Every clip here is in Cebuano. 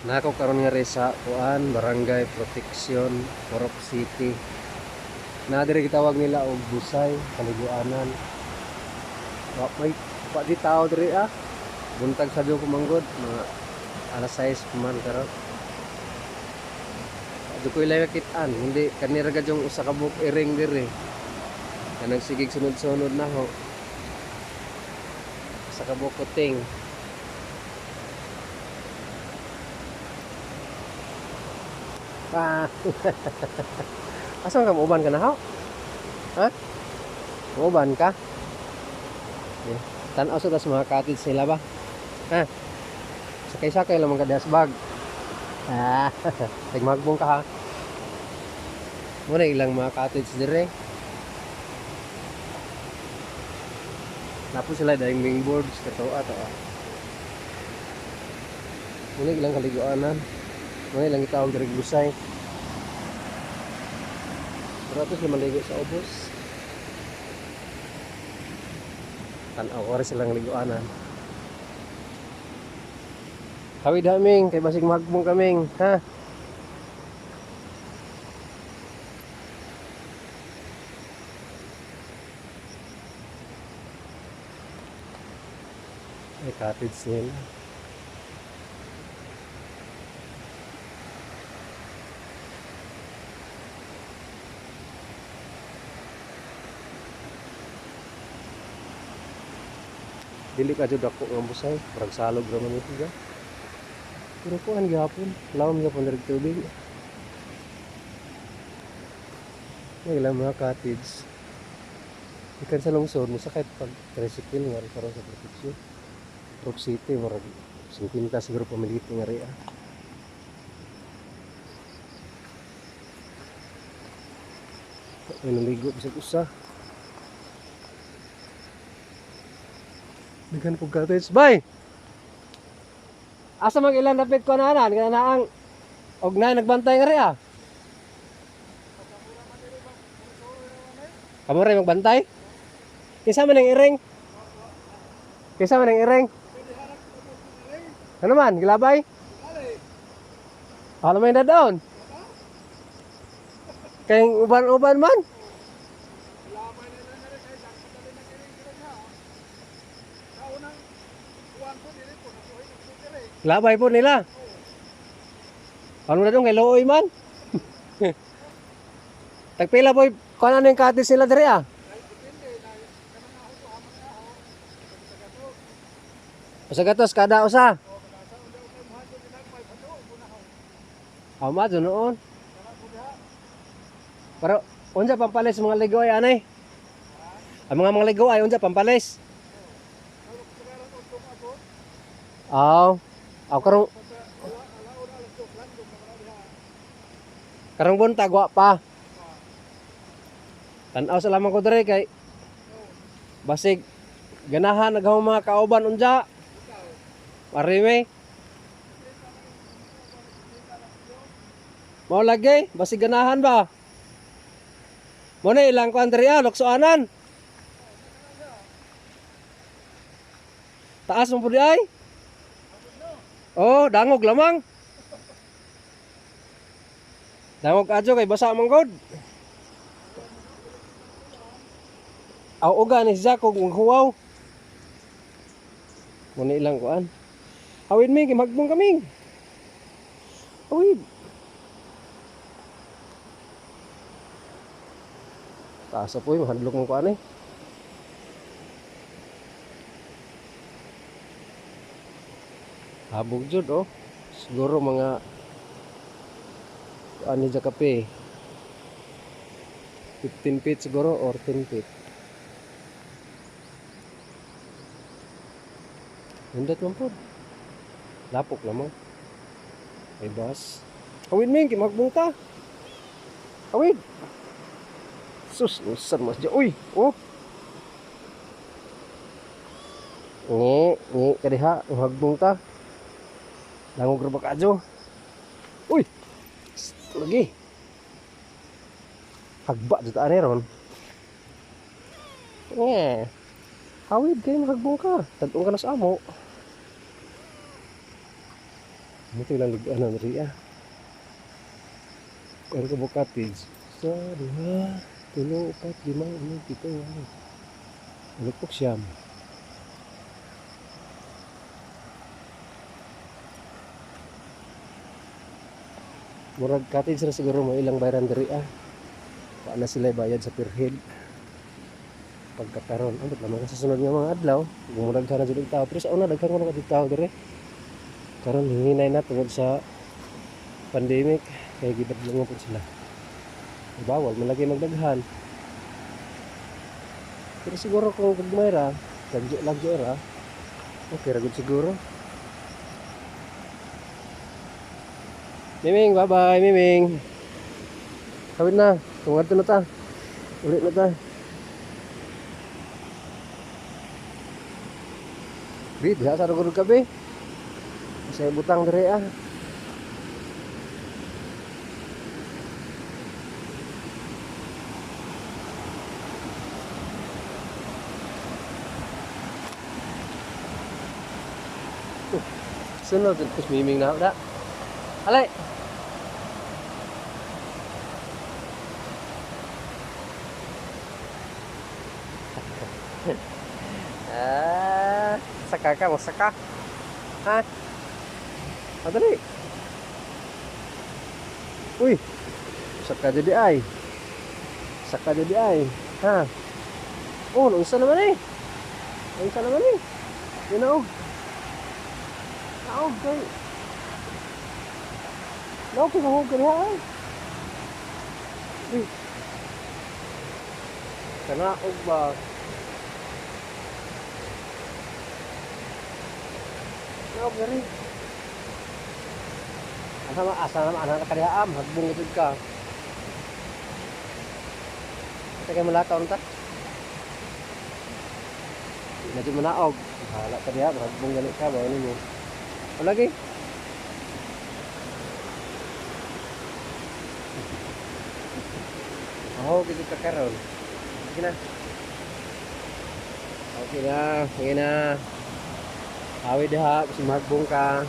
Nako karon nga sa kuan Barangay Protection, Purok City. Na diri gitawag nila og Busay, kaliguanan. Wa may pa di tao diri ah. Buntag sa ko manggod mga alas 6 pa man karon. Wa ko ilay kitaan, hindi kanira gad yung usa ka buok iring diri. Kanang sigig sunod-sunod na ho. Usa ka buok kuting. Ah. Asa ka muuban ka na ho? Ha? Muuban ka? Eh, tan-aw sa tas mga cottage nila ba? Ha? Sakay-sakay lamang ka diha sa bag. Ah, nagmagbong ka ha. Muna ilang mga cottage dire. Napos sila dahil boards katoa to. Muna ilang kaliguanan. Muna ilang gitawag dire Busay. Pero ato sila maligo sa ubos. Tan-aw ko rin silang liguanan. Hawid haming, kay basig magbong kaming, ha? Ay, cottage nila. Dili ka jud ako nga busay, murag salog ra man ito ga. Pero kuan gihapon, lawom gihapon diri tubig. May ilang mga cottage. Ikan sa lungsod, mosakay pag tricycle nga rin karon sa Protection. Rock City, murag 50 siguro pamiliti nga rin ah. May naligo bisag usa. Daghan pug cottage. Bye! Asa mag ilan dapit ko na anan? Kana ang og na nagbantay nga rin ah. Kamo rin magbantay? Kinsa man ang iring? Kinsa man ang iring? Ano man, gilabay? Ano may dadaon? Kay uban-uban man. Labay po nila. Ano na dong kay looy man? Tagpila boy, kuan ano yung cottage nila diri ah? Usa gatos kada usa. Ama dyan noon. Pero unsa pampalis mga ligoy anay? Ang mga ligoy unsa pampalis? Aw. Aw karong buntag wa pa. Tan-aw sa lamang ko diri kay basig ganahan nagahong mga kauban unja. Parime. Mao lagi, basig ganahan ba? Mo na ilang kuan diri ah, luksuanan. Taas mo pud ay. Oh, dangog lamang. Dangog adyo kay basa man gud. Aw uga ni si Jacob huwaw. Mo na ilang kuan. Awid mi kay magbong kaming. Awid. Taas po yung mahadlok mong kuan eh. Habog jud oh. Siguro mga kuan ni kape. 15 feet siguro or 10 feet. Nindot man pod. Lapok lamang. May bus. Awid mi kay magbong ta. Awid. Sus, usan mas dyan. Uy, oh. Ngi, ngi kadiha, magbong ta. Langog ra ba kadyo? Uy. Lagi. Hagba jud ta ron. Nge. Awid kay mahagbong ka. Tadong ka na sa amo. Ito ilang liguanan diri ah. Kuan ka mo cottage. Sa duha, tulo, upat, lima, unom, pito, walo. Ulupok siyam. Murag cottage ra siguro mo ilang bayaran diri ah. Wa na sila bayad sa per head. Pagkakaron, ambot lamang sa sunod nga mga adlaw, murag daghan na jud og tao. Pero sa una daghan ko na tao diri. Karon hinay na tungod sa pandemic kay gibadlong pud sila. Bawal man lagi magdaghan. Pero siguro kung gagmay ra, lagyo ra, okay ra gud siguro. Miming, bye-bye, Miming. Kawin na, tungod na ta. Ulit na ta. Bi, diha sa rugod ka, bi. Sa butang dire ah. Sunod, tapos Miming na da. Alay. Ah, saka ka, masaka. Ha? Adali. Uy. Saka jadi ay. Saka jadi ay. Ha? Oh, unsa naman eh? Unsa naman eh? Ginaog. Naog kay. Naog kay mahog kay ha. Uy. Kanaog ba? Naog gari. Asa ma asa naman anak ka diha am, hagbong gud ka. Asa kay malakaw ta? Di na jud manaog. Bahala ka diha, hagbong gani ka ba nimo. Wala lagi. Oh, gitu ka karon. Sige na. Okay na, sige na. Awi diha, kasi mahagbong ka.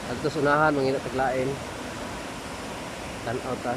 Adto sunahan, mangina taglain. Tan-aw ta.